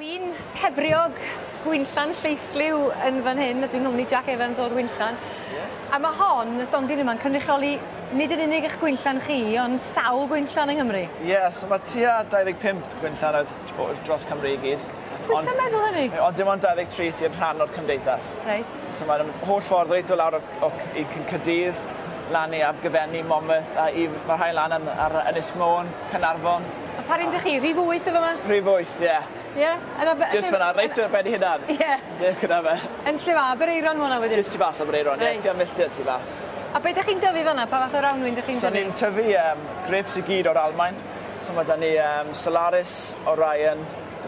Gwin pefriog Gwinllan Lleithliw yn fan hyn, a dwi'n nghwmni Jack Evans o'r Winllan. Yeah. A mae hon, y stondin yma'n cynrychioli nid yn unig eich gwinllan chi, ond sawl gwinllan yng Nghymru. Ie, yeah, so mae tua 25 gwinllan oedd dros Cymru i gyd. Pwy sy'n meddwl hynny? Ond dim ond 23 sy'n rhan o'r cymdeithas. Reit. So mae'n holl ffordd reit o lawr o i Caerdydd, lan i Abergavenny, Monmouth, a mae rhai lan ar Ynys Môn, Caernarfon. A pa un dych chi? Rhif 8 efo yma? Rhif 8, ie. Yeah. Ie? Just fyna, reit ar ben i hunan. Ie. Sneb gyda fe. Yn lle ma, Aberaeron ma hwnna wedyn? Just tu fas Aberaeron, ie. Tua milltir tu fas. A be dych chi'n dyfu fanna? Pa fath o rawnwin dych chi'n dyfu? So ni'n tyfu grapes i gyd o'r Almaen. So mae da ni Solaris, Orion,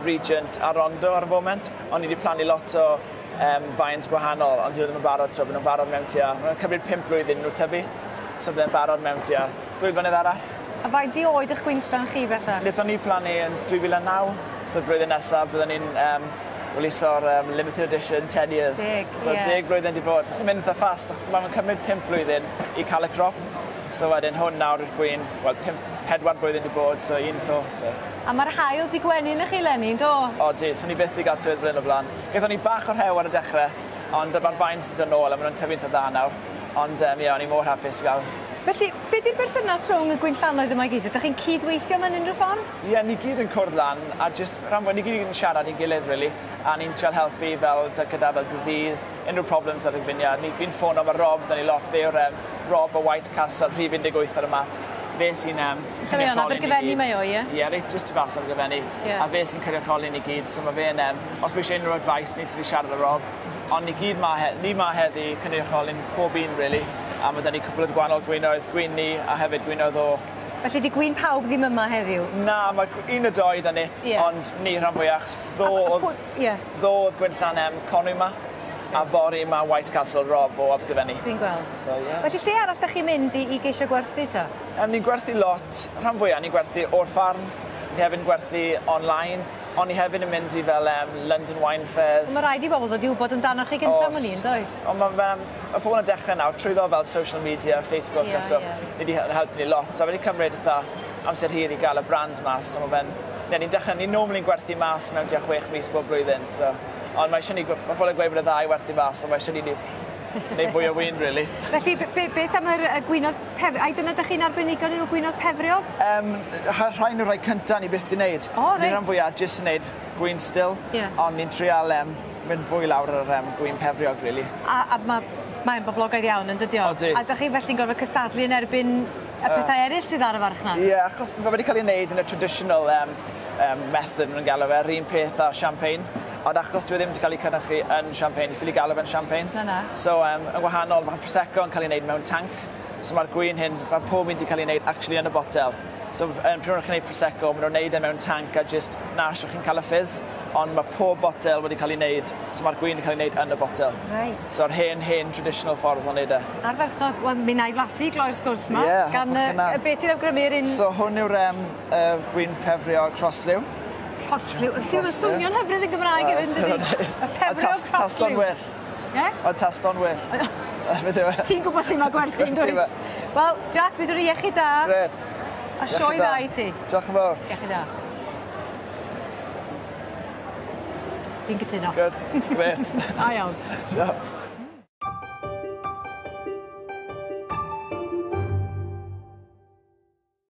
Regent a Rondo ar y foment. Ond ni wedi plannu lot o vines gwahanol, ond dyn nhw ddim yn barod to, maen nhw'n barod mewn tua, maen nhw'n cymryd 5 blwyddyn nhw tyfu, so byddai'n barod mewn tua 2 blynedd arall. A faint di oed eich gwinllan chi bellach? Wnaethon ni plannu yn 2009, so blwyddyn nesaf byddwn ni'n releaso'r limited edition 10 years. Deg, so 10 blwyddyn di bod. Yn mynd eitha fast, achos mae'n cymryd 5 blwyddyn i cael y crop. So wedyn hwn nawr yw'r gwin, wel 4 blwyddyn di bod, so un to. So. A mae'r haul di gwenu yn chi leni, do? O di, so ni byth di gael tywydd blyn o blaen. Gaethon ni bach o rhew ar y dechrau, ond mae'r vines sydd yn ôl a maen nhw'n tyfu'n eitha dda nawr. Ond ie, o'n i mor hapus i gael. Felly, be di'r berthynas rhwng y gwinllannoedd yma i gyd? Ydych chi'n cydweithio mewn unrhyw ffordd? Ie, yeah, ni gyd yn cwrdd lan, a just, rhan fwy, ni gyd yn siarad i'n gilydd, really. A ni'n trial helpu fel, gyda fel disease, unrhyw problems ar y vineyard. Ni'n ffono, mae Rob, da ni lot, fe yw'r Rob o White Castle, rhif 18 ar y map. Fe sy'n cynrychioli ni gyd. Mae o, ie? Ie, reit just tu fas Abergavenny. Yeah. A fe sy'n cynrychioli ni gyd, so mae fe'n, os mae eisiau unrhyw advice, ni'n gallu siarad â Rob. Ond ni gyd ma, ni ma heddi cynrychioli'n pob un, really. A mae da ni cwpl o gwahanol gwinoedd, gwin ni, a hefyd gwinoedd o... Felly di gwin pawb ddim yma heddiw? Na, mae un o doi da ni, ond ni rhan fwyach. Ddo oedd Gwinllan Conwy ma, a fory ma White Castle Rob o Abergavenny. Dwi'n gweld. So, yeah. Felly lle arall da chi'n mynd i geisio gwerthu ta? Ni'n gwerthu lot, rhan fwyaf ni'n gwerthu o'r ffarm, ni hefyd yn gwerthu online, ond ni hefyd yn mynd i fel London Wine Fairs. Mae rhaid i bobl ddod i wybod amdano chi gyntaf mwyn un, does? Ond mae pobl yn dechrau nawr, trwyddo fel social media, Facebook a stwff, ni wedi helpu ni lot. A wedi cymryd eitha amser hir i gael y brand mas, so mae fe'n... Ni'n dechrau, ni'n normally'n gwerthu mas mewn tua 6 mis bob blwyddyn, so... Ond mae eisiau ni, mae pobl yn gweud bod y ddau werthu mas, ond mae eisiau ni wneud fwy o win, really. Felly, beth am yr gwinoedd pefriog? Ai dyna dych chi'n arbenigo yn nhw gwinoedd pefriog? Rhain nhw'r rhai cyntaf ni byth di wneud. O, reit. Ni'n rhan fwyaf jyst yn wneud gwin still, ond ni'n trial mynd fwy lawr ar gwin pefriog, really. A mae'n boblogaidd iawn, yn dydi o? Odi. A dych chi felly'n gorfod cystadlu yn erbyn y pethau eraill sydd ar y farchnad? Ie, achos mae wedi cael ei wneud yn y traditional method, maen nhw'n galw fe, yr un peth â champagne. Ond achos dwi ddim wedi cael ei cynhyrchu yn champagne, ni ffili galw fe'n champagne. Na. So, yn wahanol, mae Prosecco yn cael ei wneud mewn tank. So mae'r gwin hyn, mae pob un wedi cael ei wneud actually yn y botel. So, pryd chi'n gwneud Prosecco, maen nhw'n wneud e mewn tank a just na allwch chi'n cael y fizz. Ond mae pob botel wedi cael ei wneud, so mae'r gwin wedi cael ei wneud yn y botel. Right. So'r hen traditional ffordd o'n wneud e. Ardderchog. Wel, mi wna i flasu i gloi'r sgwrs yma. Ie, gan beth ti'n awgrymu yr un... So hwn yw'r gwin pefriog Rhosliw. Rhosliw. Ysdi, mae'n swnio'n hyfryd yn Gymraeg hefyd, dydi? Y pefriog Rhosliw. Taston well. Ie? O, taston well. Ti'n gwybod sy'n mae gwerthu'n dweud? Wel, Jack, fi dod i iechyd da. Gret. A sioe dda i ti. Diolch yn fawr. Iechyd da. Dwi'n cytuno. Good. Gret. Da iawn. Diolch.